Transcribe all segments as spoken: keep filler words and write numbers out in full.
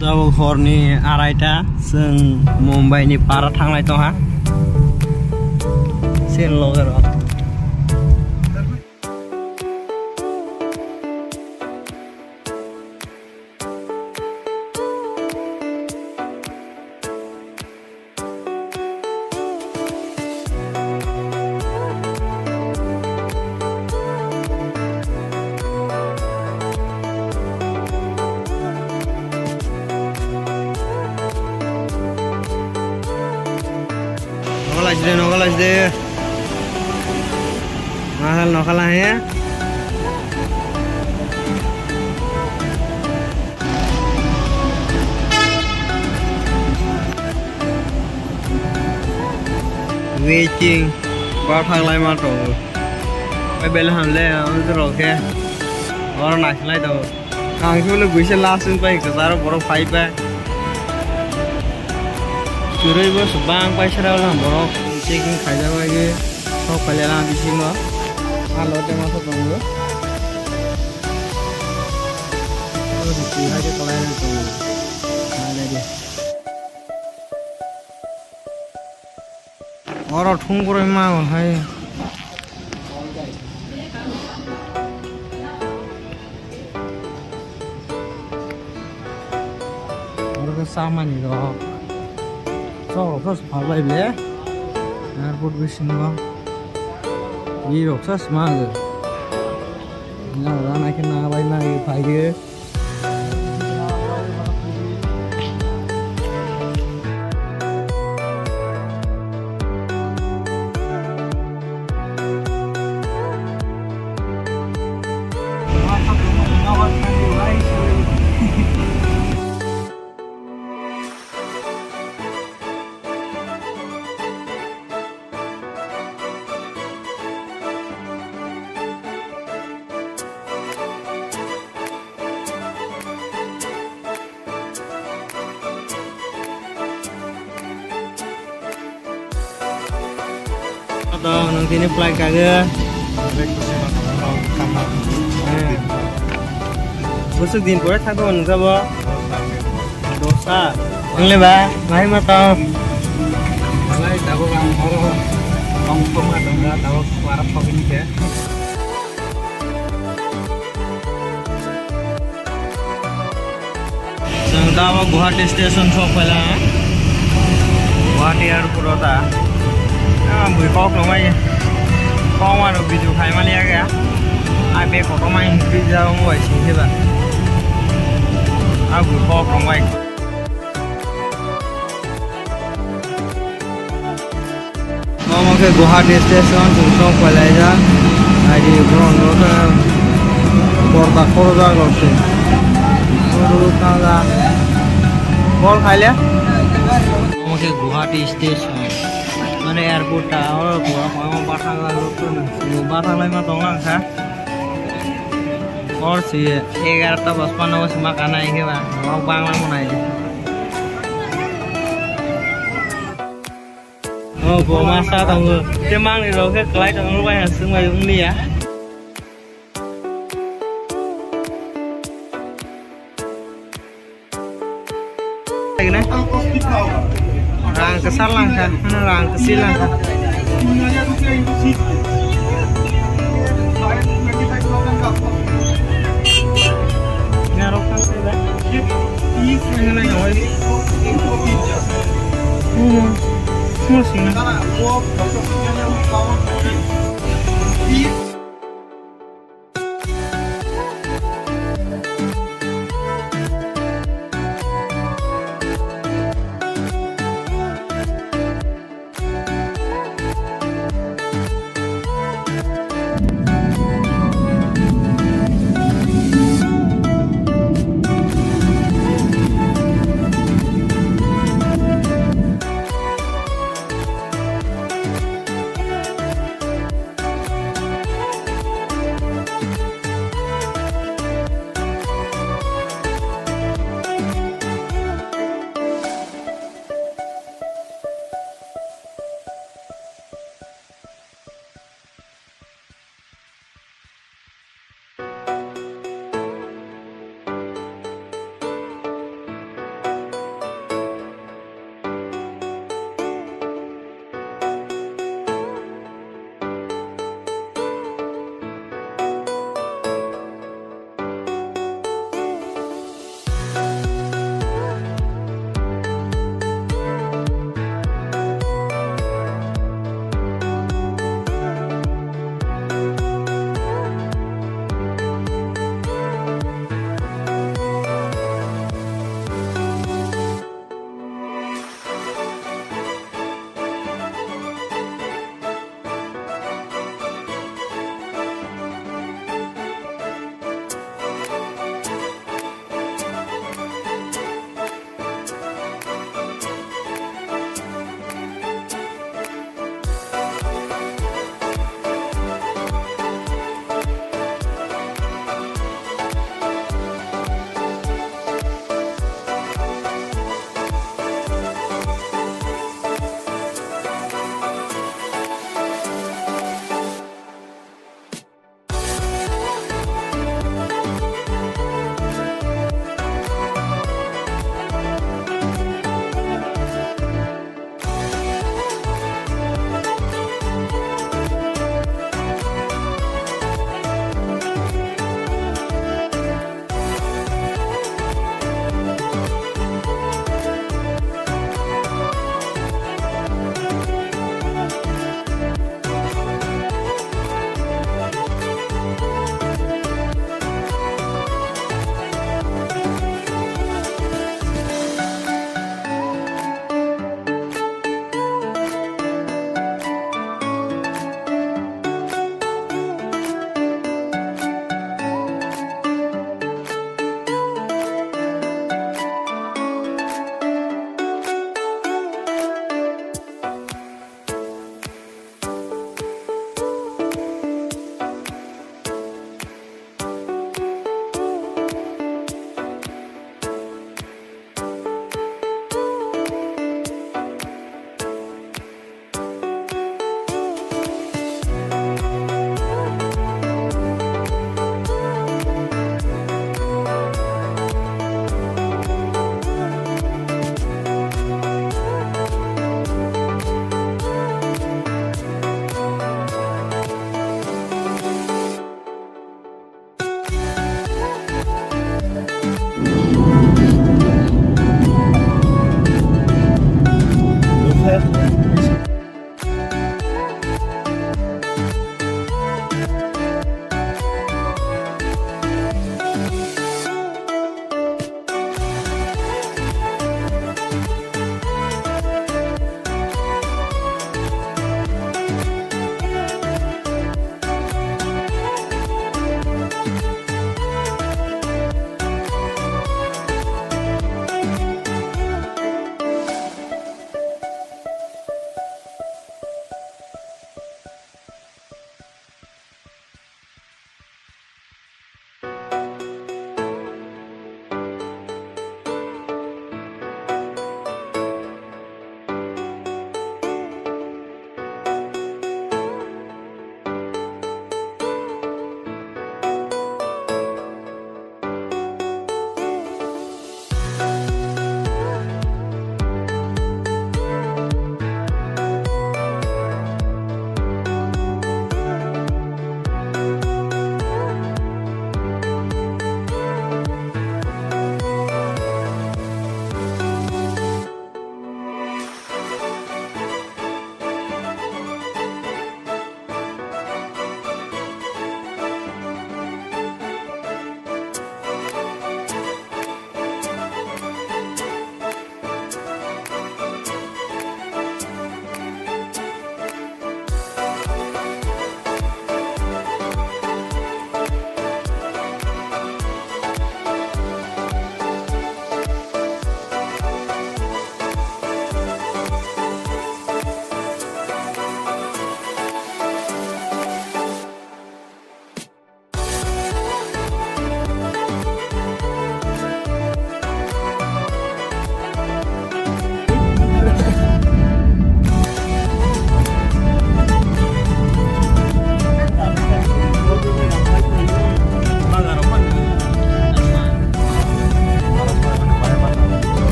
Tabuk horni araita, chwng Mumbai ni para thanglai tongha. Sen loge rok. Nogo laiside, nogo laiside. Mahal nokhala he. Waiting. Bathang lai ma tongo. Bai bele hamle, ang jora khe. Oro naising lai tongo. Ang khe bole buisa last wng pai kwcharo borok phai pai. Chwrwi bo swbang pai sara wngkha borok checking khaijak bai khe sok pailai lang bisingo. Ah, lo tei masa tongo. Oro twi hai khe kwlai rok tongo. Nainai di. Oro thung boroi ma hai. Oro khe chamani rok. Chok rok sa phal bai le. Airport bisingo. Wi rok sa sma go. Na ra na khe na bai na phai ge. Ado, nwng tini flight kage. Bwswk din pore thangkha o nungkha bo? Dosa. Nwng le ba, mai ma tong? Malai tabuk ang oro tong thokma tongkha, tabuk wara thokgwini khe. Chwng tabuk Guwahati station sok phaila, Guwahati airport o ta. Ah, bui kok rok mai, kok ma rok video khai mani ya khe. Ah, be kotor mai hingkhe ja omo bai sing khe ba. Ah, bui kok rok mai. Omo khe Guwahati station, chwng sok pailaijak. Aidi borok no khe porda khorojak rok se. Bol khaile. Omo khe Guwahati station. Mane airport ta, oro borok omo bathang rok se. Bathang lai ma tong lang kha. Or si egarota pachpanno o sima kana hingke ba, norok bangla mo nai. O bo ma sa tongo. Te mangni rok khe kwlai tongo, bai ha swng bai wng liya. Rang kwchar langkha, rang kwchwi langkha.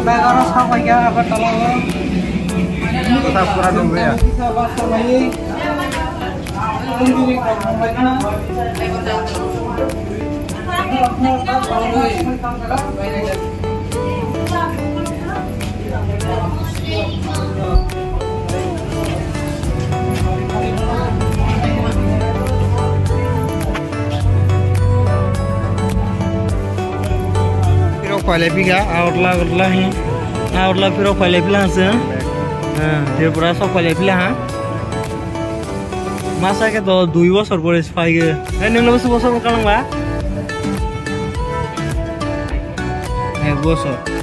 Aro sa paikha Agartala o. Kota pura nungya. Pirok pailai phika, agartala, agartala hi. Agartala pirok pailai phila se. Ha, Tripura sok pailai phila ha. Masa khe to dui bosor pore phai ge. Hey, nung bosor bosor kalang ba? Ek bosor.